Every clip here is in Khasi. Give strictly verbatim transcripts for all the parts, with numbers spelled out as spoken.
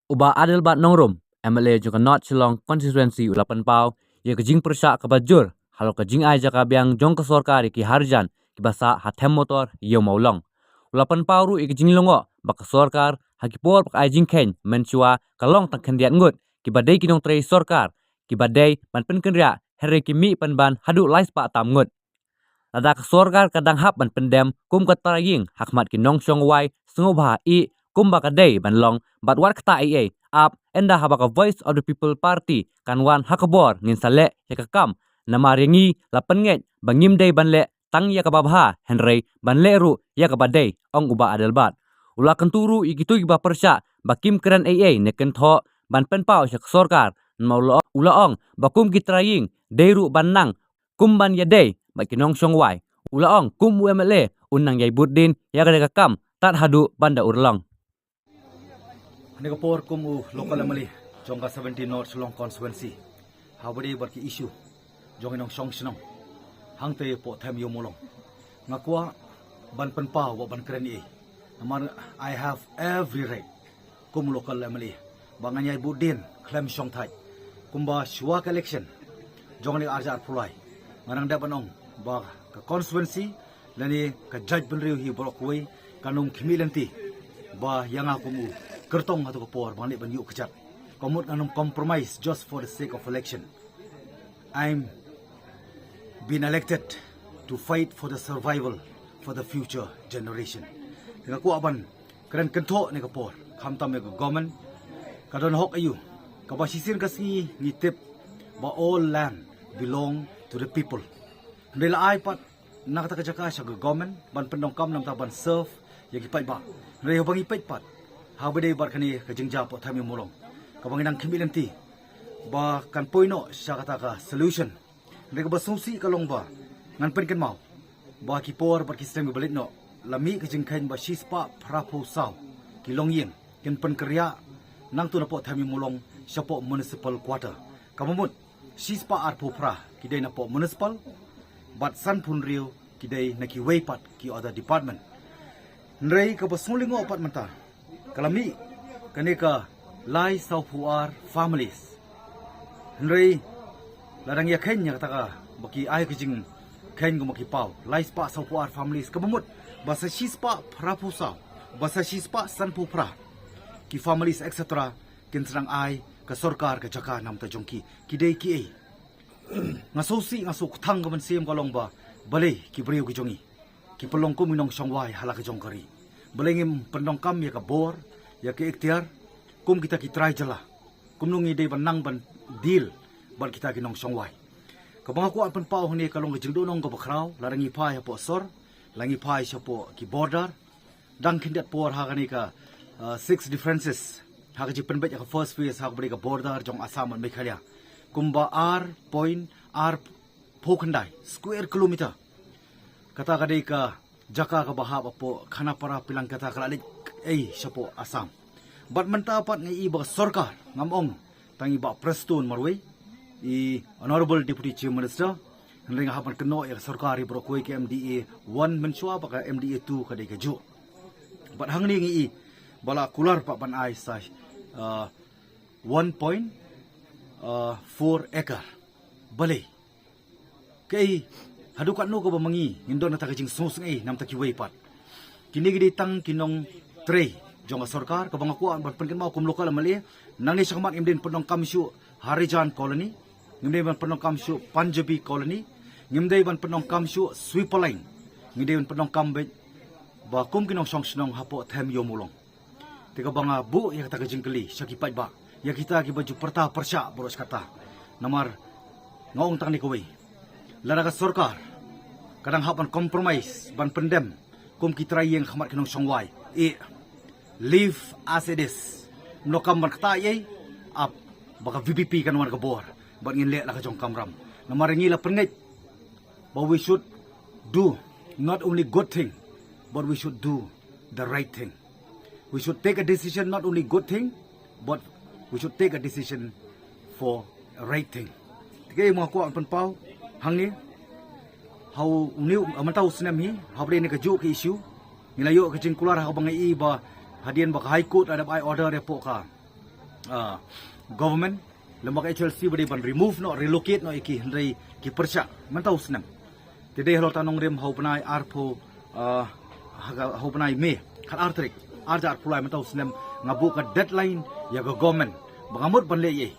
U Bah Adelbert Nongrum, M L A jong ka North Shillong Constituency, u la pynpaw ïa ka jingpyrshah kaba jur halor ka jingai jaka biang jong ka sorkar ïa ki Harijan kiba sah ha them motor ïew mawlong. U la pynpaw ruh ïa ka jinglyngngoh ba ka sorkar ha ki por ba ka ai jingkheiñ mynshuwa ka long tang khyndiat ngut kiba dei ki nongtrei sorkar kiba dei ban pynkynriah, hynrei ki mih pynban haduh lai spah tam ngut. Lada ka sorkar ka dang hap ban pyndem kum ka trai ïing ha khmat ki nongshong wai sngewbha ïeh kumba ka dei ban long, bad wat kata ei ei, ap ynda haba ka Voice of the People Party kan wan ha ka bor, ngin sa leh ïa ka kam. Namar ïa ngi la pynngeit ba ngim dei ban leh tang ïa kaba bha, hynrei ban leh ruh ïa kaba dei, ong u Bah Adelbert. U la kyntu ruh ïa kito kiba pyrshah ba kim kren ei ei ne kynthoh ban pynpaw sha ka sorkar. Namar u la, u la ong ba kum ki trai ïing dei ruh ban nang kum ban ïadei bad ki nongshong wai. U la ong kum u M L A un nang ïai bud dien ïa kane ka kam tad haduh ban da urlong. Kane ka por kum u local M L A jong ka seventeen North Shillong Constituency, haba dei bad ki issue jong ki nongshong shnong hangtei hapoh them ïew mawlong, nga kwah ban pynpaw bad ban kren ei ei. Namar I have every right kum u local M L A ba ngan ïai bud dien khlem shongthait. Kumba shuwa ka election jong kane ka arhajar arphew lai, nga dang dep ban ong ba ka constituency lane ka jaitbynriew hi baroh kawei kan ym khmih lynti ba ïa nga kum u kyrtong hato ka por ba ngan leit ban ïuh kjat. Ka mut ngan ym compromise just for the sake of election. I'm been elected to fight for the survival for the future generation. Nga kwah ban kren kynthoh ne ka por, khamtam ïa ka government, ka don hok aïu? Kaba shisien ka sngi ngi tip ba all land belong to the people. Hynrei la ai pat na kata ka jaka sha ka government ban pyndonkam namar ban serve ïa ki paidbah. Hynrei haba ngi peit pat haba dei bad kane ka jingjia hapoh them ïew mawlong, kaba ngi nang khmih lynti ba kan poi noh sha kata ka solution. Hynrei kaba sngewsih ka long ba ngan pynkynmaw ba ki por bad ki snem kiba leit noh la mih ka jingkheiñ ba shispah phraphew saw ki longïing kin pynkynriah nangta napoh them ïew mawlong shapoh municipal quarter. Kaba mut shispah arphew phra ki dei napoh municipal bad sanphew hynriew ki dei na kiwei pat ki other department. Hynrei kaba sngewlyngngoh pat mynta ka la mih kane ka lai sawphew ar families. Hynrei la dang ïa kheiñ ïa kata kaba ki ai ka jingkheiñ kumba ki paw, lai spah sawphew ar families, kaba mut ba sa shispah phraphew saw, ba sa shispah sanphew phra ki families, et cetera, kin sa dang ai ka sorkar ka jaka namar jong ki. Ki dei kiei? Nga sngewsih, nga sngewkthang ka mynsiem ka long ba balei ki briew ki jong ngi ki pynlong kum ki nongshong wai ha la ka jong ka ri. Balei ngim pyndonkam ïa ka bor, ïa ka iktiar kum kita ki trai jylla? Kumno ngi dei ban nang ban deal bad kita ki nongshong wai? Kaba nga kwah pynpaw hangne ka long ka jingduhnong kaba khraw, lada ngi phai hapoh sor, la ngi phai shapoh ki border, dang khyndiat por ha kane ka, uh, six differences ha ka jingpynbeit ïa ka first phase ha kaba dei ka border jong Assam bad Meghalaya, kumba ar point arphew khyndai square kilometer. Kata ka dei ka jaka kaba hap hapoh Khanapara, Pilangkata, ka la leit ei shapoh Assam. Bad mynta pat nga i ba ka sorkar, ngam ong tang i Bah Prestone marwei, i Honorable Deputy Chief Minister, hynrei nga hap ban kynnoh ïa ka sorkar hi baroh kawei, ka M D A one mynshuwa bad ka M D A two ka dei kajuh. Bad hangne ngi i ba la kular pat ban ai sa, uh, one point four acre. Balei? Kaei, haduh katno kaba ma ngi ngin don kata ka jingsngewsynei namar kiwei pat? Kine ki dei tang ki nongtrei jong ka sorkar. Kaba nga kwah ban pynkynmaw kum local M L A, nangne shakhmat ngim dei ban pyndonkam shuh Harijan Colony, ngim dei ban pyndonkam shuh Punjabi Colony, ngim dei ban pyndonkam shuh Sweeper Line, ngi dei ban pyndonkam beit ba kum ki nongshong shnong hapoh them ïew mawlong. Te kaba nga buh ïa kata ka jingkylli sha ki paidbah, ïa kita kiba ju pyrta pyrshah baroh shi katta. Namar nga ong tang ne kawei, lada ka sorkar ka dang hap ban compromise ban pyndem kum ki trai ïing ha khmat ki nongshong wai, eh, leave as it is. Mno kam ban kata ei, ap ba ka V P P kan wan ka bor bad ngin leh la ka jong kamram. Namar ngi la pynngeit ba we should do not only good thing, but we should do the right thing. We should take a decision, not only good thing, but we should take a decision for a right thing. Te kaei ma nga kwah pynpaw hangne, ha une u, mynta u snem hi, haba dei ne kajuh ka issue, ngi la ïoh ka jingkular ha kaba nga i ba hadien ba ka High Court la dep ai order ïa poh ka uh, government lem bad ka H L C ba dei ban remove noh, relocate noh ïa ki, hynrei ki pyrshah mynta u snem. Te dei halor ta nongrim ha u bnai arphew, uh, ha ka, ha u bnai May, khat ar tarik, ar hajar arphew lai mynta u snem, nga buh ka deadline ïa ka government ba nga mut ban leh ei ei.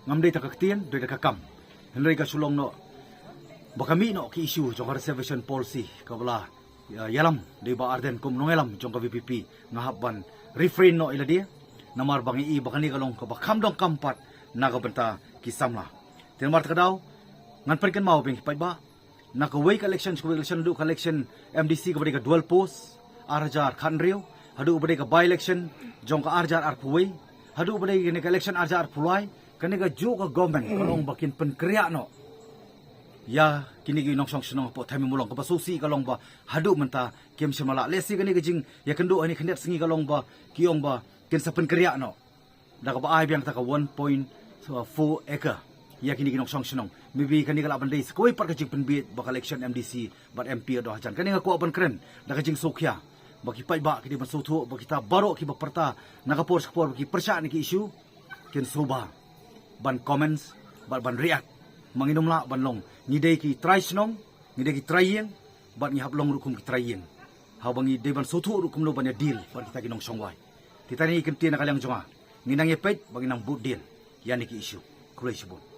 Ngam dei ta ka ktien, dei ta ka kam. Hynrei ka shu long noh ba ka mih noh ki issue jong ka reservation policy kaba la, ïa, ïalam dei Bah Ardent kum nongïalam jong ka V P P. Nga hap ban refrain noh ïa lade namar ba ngi i ba kane ka long kaba kham donkam pat na ka bynta ki samla. Te namar kata ka daw ngan pynkynmaw biang ki paidbah, na kawei ka election sha kawei ka election, haduh ka election M D C kaba dei ka dual post ar hajar khathynriew, haduh ba dei ka by election jong ka ar hajar arphew wei, haduh ba dei kane ka election ar hajar arphew lai, kane kajuh ka government ka long ba kin pynkhreh noh ïa kine ki nongshong shnong hapoh Thaimimulong, kaba sngewsih ka long ba haduh mynta kim shym la lah. Lehse kane ka jingïakynduh ha kine khyndiat sngi ka long ba ki ong ba kin sa pynkhreh noh da kaba ai biang ta ka one point four acre ïa kine ki nongshong shnong. Maybe kane ka lah ban dei sa kawei pat ka jingpynbiej ba ka election M D C bad M P haduh hajan. Kane nga kwah ban kren da ka jingsngewkhia ba ki paidbah ki dei ban sngewthuh ba kita baroh kiba pyrta na ka por sha ka por ba ki pyrshah na ki issue kin sngewbha ban comments bad ban react. Ma ngin ym lah ban long, ngi dei ki trai shnong, ngi dei ki trai ïing, bad ngi hap long ruh kum ki trai ïing. Haba ngi dei ban sngewthuh ruh kumno ban ïa deal bad kita ki nongshong wai. Te tang ïa kine na ka liang jong nga, ngin nang ïa peit bad ngin nang bud dien ïa kine ki issue. Khublei shibun.